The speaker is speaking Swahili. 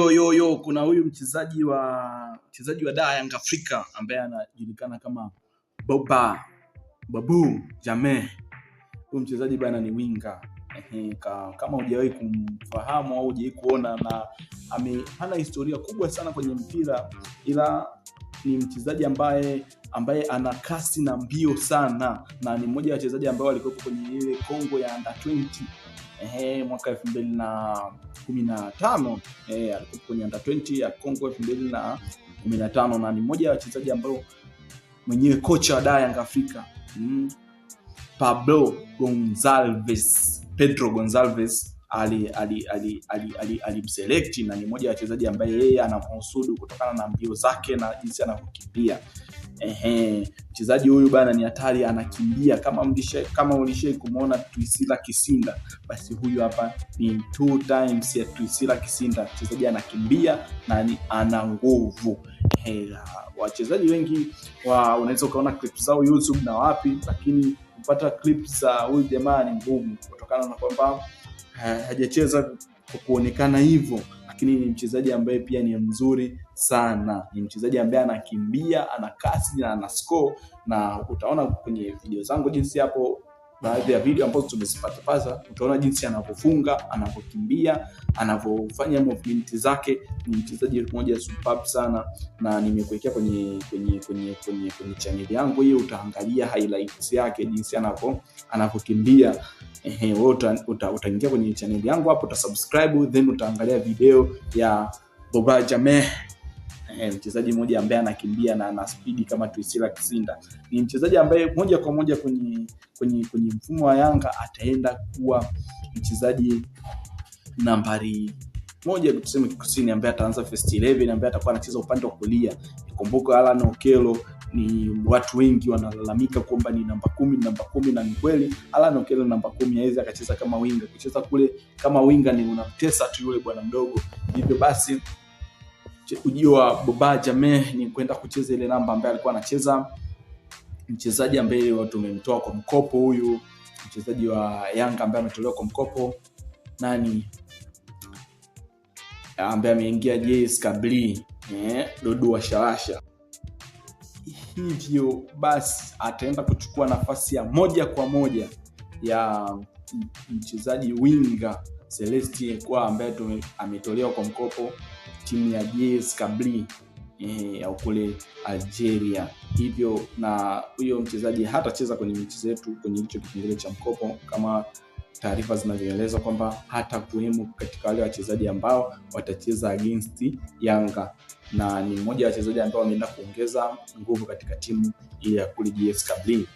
Yo yo yo, kuna huyu mchezaji wa Da Young Africa ambaye anajulikana kama Boba Babu Jammeh. Huyu mchezaji bana ni winga. Ehe, kama hujawahi kumfahamu au hujawahi kuona, na hana historia kubwa sana kwenye mpira, ila ni mchezaji ambaye ana kasi na mbio sana, na ni mmoja wa wachezaji ambao walikuwepo kwenye ile Kongo ya under 20. Ehe, mwaka 2015, alikuwa kwenye under 20 ya Kongo 2015, na ni mmoja wa wachezaji ambao mwenyewe kocha wa Da Young Africa, Pablo Gonzalez, Pedro Gonzalez alimselect, na ni mmoja wa wachezaji ambaye yeye anamhusudu kutokana na mbio zake na jinsi anavyokimbia. Ehe, mchezaji huyu bana ni hatari, anakimbia kama ulishe kumuona Twisila Kisinda, basi huyu hapa ni 2 times ya Twisila Kisinda. Mchezaji anakimbia na ni ana nguvu. Ehe, wachezaji wengi unaweza ukaona clips zao YouTube na wapi, lakini kupata clips za huyu jamaa ni ngumu kutokana na kwamba hajacheza kwa kuonekana hivyo, lakini ni mchezaji ambaye pia ni mzuri sana. Ni mchezaji ambaye anakimbia, ana kasi na ana score, na utaona kwenye video zangu jinsi hapo, baadhi ya video ambazo tumezipata pasa, utaona jinsi anavyofunga, anavyokimbia, anavyofanya movement zake. Ni mchezaji mmoja superb sana, na nimekuwekea kwenye channel yangu hiyo, utaangalia highlights yake jinsi anavyokimbia. Ehe, wewe utaingia kwenye channel yangu hapo, utasubscribe, then utaangalia video ya Boba Jammeh. Mchezaji mmoja ambaye anakimbia na ana speed kama Twisila Kisinda. Ni mchezaji ambaye moja kwa moja kwenye mfumo wa Yanga ataenda kuwa mchezaji nambari 1 tuseme kikosini, ambaye ataanza first 11, ambaye atakuwa anacheza upande wa kulia. Kumbuka Alan Okello ni watu wengi wanalalamika kwamba ni namba 10, namba 10, na ni kweli Alan Okello namba 10 hawezi akacheza kama winga. Kucheza kule kama winga ni unamtesa tu yule bwana mdogo. Hivyo basi ujio wa Boba Jammeh ni kwenda kucheza ile namba ambaye alikuwa anacheza mchezaji ambaye watu tumemtoa kwa mkopo, huyu mchezaji wa Yanga ambaye ametolewa kwa mkopo, nani ambaye ameingia JS Kabylie, Dodo wa Shalasha. Hivyo basi ataenda kuchukua nafasi ya moja kwa moja ya mchezaji winga Celeste kwa ambaye ametolewa kwa mkopo timu ya JS Kabylie, ya kule Algeria. Hivyo na huyo mchezaji hatacheza kwenye mechi zetu kwenye hicho kipengele cha mkopo, kama taarifa zinavyoeleza kwamba hata kuwemo katika wale wachezaji ambao watacheza against Yanga, na ni mmoja wa wachezaji ambao wameenda kuongeza nguvu katika timu ile ya kule JS Kabylie.